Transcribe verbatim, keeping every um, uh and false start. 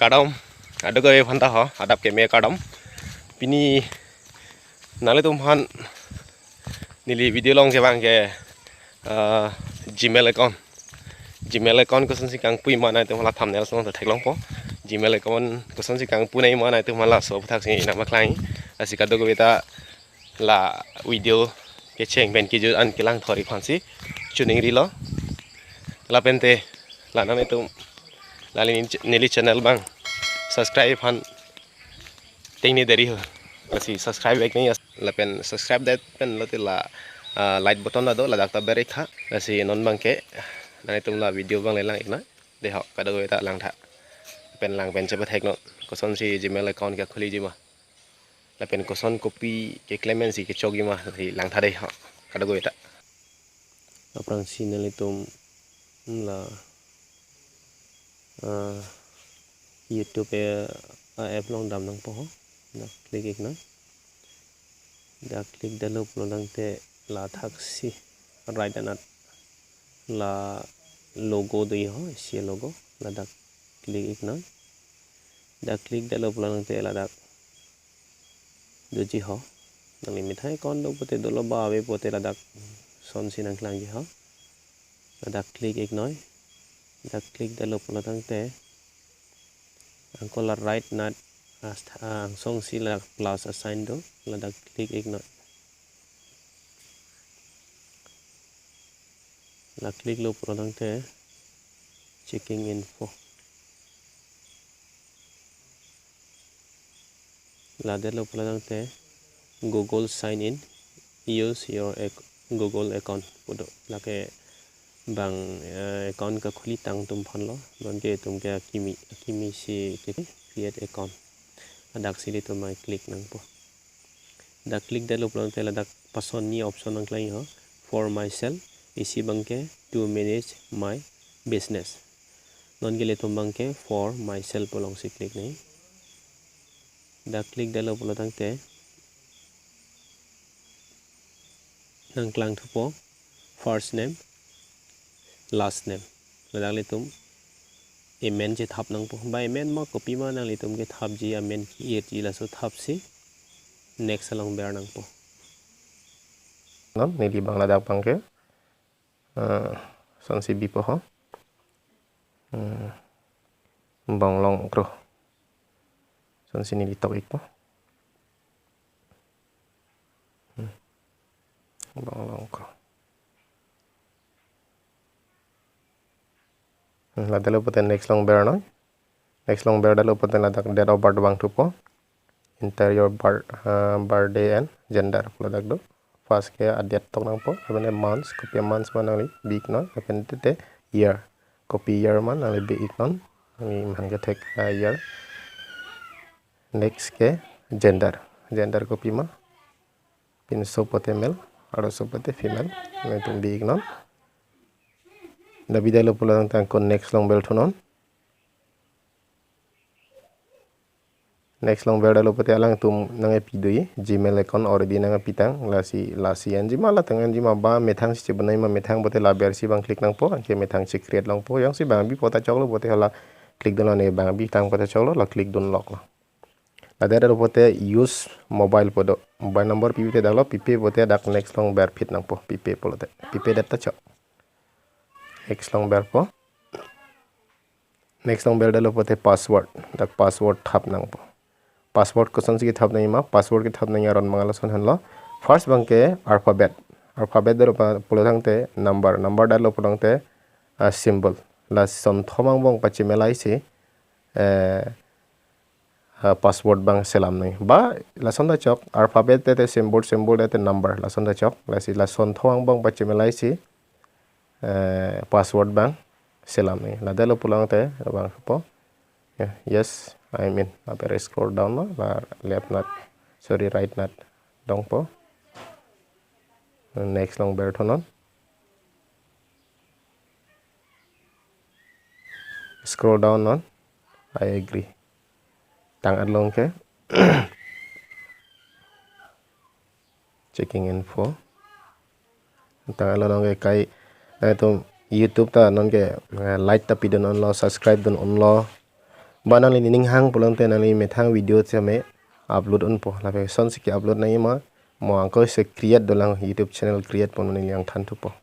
Kardom, ado ke phanta ho, adap ke me kardom. Pini nanglitum aphan neli video along kevang ke, eh, Gmail account. Gmail account kosonsi kangpui ma nanglitum hala thumbnail along ta theklongpo. Gmail account kosonsi kangpu nangji ma nanglitum hala laso aphuthak si nangpaklang. Lasi kadokave ta la video kecheng pen kejut an kelang thori aphansi choningrilo. Lapente la nanglitum la neli, neli channel abang subscribe aphan tengne deri ho. Lasi subscribe-ik nangji, lapen subscribe det pen lote la, ah, like button ta do, ladak ta ber-ik tha. Lasi non abangke nanglitum la video abang le lang-ik nang. Dei ho, kadokave ta lang tha. Pen lang pen chepatheknon. Kosonsi Gmail account ke khuliji ma, lapen koson kopi keklem pensi kechokji ma, lasi lang tha dei ho, kadokave ta. Aphrangsi nanglitum la, ah, YouTube, eh, a app along dam nangpo ho. Dak click-ik nang. Dak click detlo pulo tangte la thaksi right anat la logo do ho, isi logo. Ladak click-ik nang. Dak click detlo pulo tangte ladak doji ho. Nangli methang account do pote dolo, ba ave pote ladak sonsi nangklangji ho. Ladak click-ik noi. Dak click detlo pulo tangte angko la right anat ast-, ah, angsongsi la plus a sign do, ladak click-ik noi. La click lo pulo tangte checking info. La detlo pulo tangte Google sign in, use your ac-, Google account pu do. Lake bang, eh, account kekhuli tang atum aphan lo, nonke itum ke akimi, akimi si ke create account. Ladak si ilitum mai click nangpo. Dak click detlo pulo tangte ladak pason ni option nangklangji ho. For myself, isi abangke to manage my business. Nonke ilitum abangke for myself pu alongsi click nangji. Dak click detlo pulo tangte nangklang thupo first name, last name. Ladak ilitum amen chethap nangpo. Ba amen ma kopi ma nanglitum kethapji, amen ki-irji, laso thapsi next along ber nangpo. Non, neli abang ladak abangke, eh, sonsi bipo ho. Hmm. Bonglong Kro. Sonsi neli tok-ikpo. Hmm. Bonglong Kro. Hmm, la detlo pote next along ber noi. Next along ber detlo pote ladak date of birth vang thupo. Enter your birth, uh, birthday and gender pu ladak do. First ke a-date tok nangpo, lapen months, kopi a-months ma nangli bi-ik non, lapen tete year, kopi year ma nangli bi-ik non, nangli methang kethek, uh, year. Next ke gender, gender kopi ma, pinso pote male, arloso pote female, nangtum bi-ik non. Dak bidetlo pulo tangte angko next along ber thunon. Next along ber detlo pote alangtum nangkepi do-i, Gmail account already nangkepitang, lasi, lasi enji ma, latang enji ma, ba methang si chebonai ma, methang pote la ber si abang click nangpo, anke methang si create longpo, jongsi bang bipo ta choklo pote hala click dunlo, ne bang bitang pote choklo, la click dunloklo. La detlo pote use mobile pu do, mobile number pipe te daklo, pipe pote dak next along ber phit nangpo, pipe pulote, pipe det ta chok. Next along berpo. Next along ber detlo pote password. Dak password thap nangpo. Password kosonsi kethap nangji ma, password kethap nangji aron abang lason henlo. First abangke alphabet. Alphabet detlo pa-, pulo tangte number. Number detlo pulo tangte, ah, symbol. Lason thom angbong pachimelaisi, eh, ah, password abang selam nangji. Ba lason ta chok, alphabet te te symbol, symbol te te number. Lason ta chok. Lasi lason thom angbong pachimelaisi, eh, password abang selam nangji. La detlo pulo tangte, abang po. Ya, yes, I'm in. Lapen scroll down lo, la left anat, sorry, right anat dongpo. Next along ber thunon. Scroll down non. I agree. Tang along ke. Checking info. Tang along ke kai, eh, tum YouTube ta nonke, eh, like ta pidun unlo, subscribe dun unlo. Ba nangli nening hang pulote nangli methang video seme upload unpo. Lapen kosonsi ke-upload nangji ma, mo angko se create dolang, YouTube channel create pon nangli nangthan thupo.